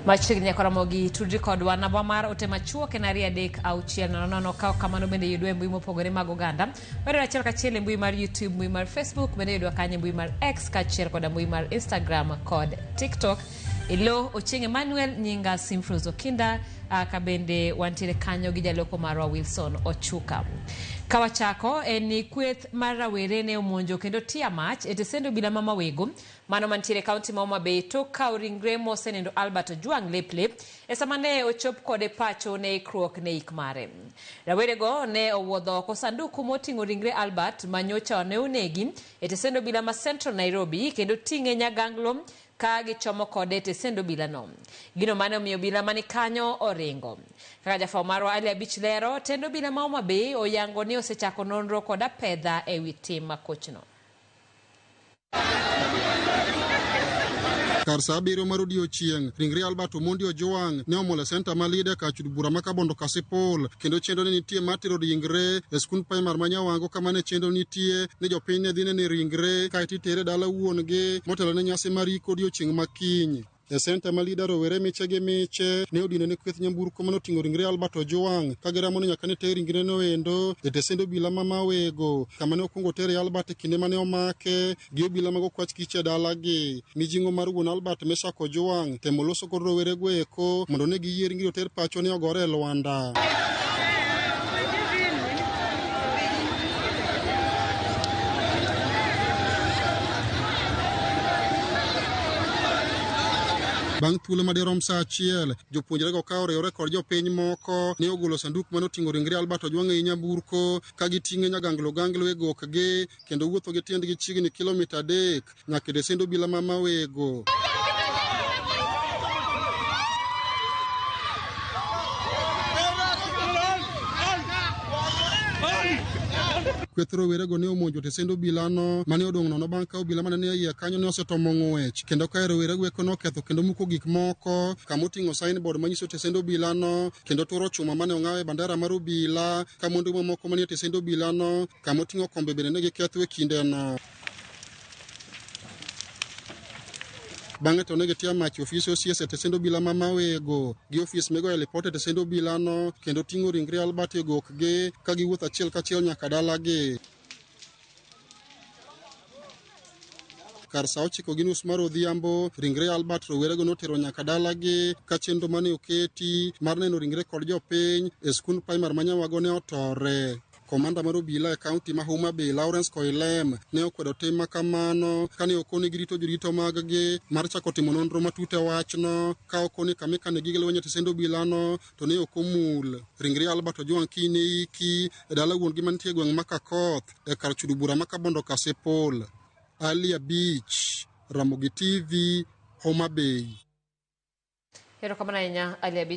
Machiegni nyaka Ramogi tudri kodwa namba mar ote machuok en 23600. Ka ok kamano bende yudwa e mbui mopogore mag oganda. Wayudore achiel kachiel e mbui mar YouTube, mbui mar Facebook, bende yudwa kanyo e mbui mar X kaachiel koda mbui mar Instagram kod TikTok. Ilo Ochieng Emmanuel, nyinga Simfrose Okinda, ka bende wantiere kanyo gi jaloko marwa Wilson Ochuka. Ka wachako en ni kweth mar rawere ne omonjo kendo tiya mach e tesend obila ma Mawego mano mantiere e kaunti ma Homa Bay tok kawo ringre mosenindo Albert Ojwang lep lep e sama ne ochop kode pacho ne ikruok ne ik mare. Rawerego ne owuodho oko sanduku moting'o ringre Albert ma nyocha ne onegi e tesend obila ma Central Nairobi kendo ting'e nyaganglo ka gichomo kode e tesend obilano. Gino mane omiyo obila mani kanyo oringo. Kaka jafwambo marwa Ali Abich lero, tend obila ma Homa Bay oyango ni osechako nonro kod apedha e wi tim makochno. Kar saa 7 mar odiechieng', ringre Albert Omondi Ojwang' ne omol e senta ma Lida kar chud bura ma Kabondo Kasipul, kendo chenro ne nitie mar tero ringre e skund primar ma Nyawango kama ne chenro nitie ni jopiny ne dhi nene ringre kaeto itere dala wuon-gi motelo ne nyasi mar iko odiechieng' ma kiny. E senta ma Lida rowere miche gi miche ne odino ne kweth nyamburko mane oting'o ringre Albert Ojwang' ka giramo ni nyaka ne ter ringre no endo e tesend obila ma Mawego kama ne okwongo tere Albert e kinde mane omake gi obila mag okwach kich e dalagi. Mijing'o mar wuon Albert Meshack Ojwang' temo loso kod rowerego eko mondo ne giyie ringre oter pacho ne ogore e lwanda. Bang' thuolo madirom saa achiel, jopuonjrego ka oriwore kod jopiny moko ne ogolo sanduk mane oting'o ringre Albert Ojwang' ei nyamburko ka giting'e nyaganglo ganglo e gokgi kendo wuotho gi tiendgi chiegni kilomita 3 nyaka e tesend obila ma Mawego. Kweth rowerego ne omonjo tesend obilano mane odong' nono bang' ka obila mane nie iye kanyo ne osetomo ng'wech kendo kae rowerego eko noketho kendo muko gik moko kama oting'o signboard manyiso tesend obilano kendo turo chuma mane ong'aw e bandera mar obila ka mwandu mamoko manie tesend obilano kama oting'o kombe bende ne giketho e kindeno. Bang'e to ne gitiyo mach e ofis OCS e tesend obila ma Mawego gi ofis migoye lipot e tesend obilano kendo ting'o ringre Albert e gokgi ka giwuotho achiel kachiel nyaka dalagi. Kar saa 9:30 mar odhiambo, ringre Albert rowerego notero nyaka dalagi ka chenro mane oketi mar neno ringre kod jopiny e skund primar ma Nyawago ne otore. Komanda mar obila e kaunti ma Homa Bay, Lawrence Koilem, ne okwedo tim ma kamano kane okone girito jorito maggi mar chako timo nonro matut e wachno ka okone kama ikane gige lweny e tesend obilano to ne ok omul. Ringre Albert Ojwang' kiny ne iki e dala wuon-gi mantie e gweng' ma Kakoth e kar chudo bura ma Kabondo Kasipul. Ali Abich, Ramogi TV, Homa Bay. Erokamano ahinya Ali Abich.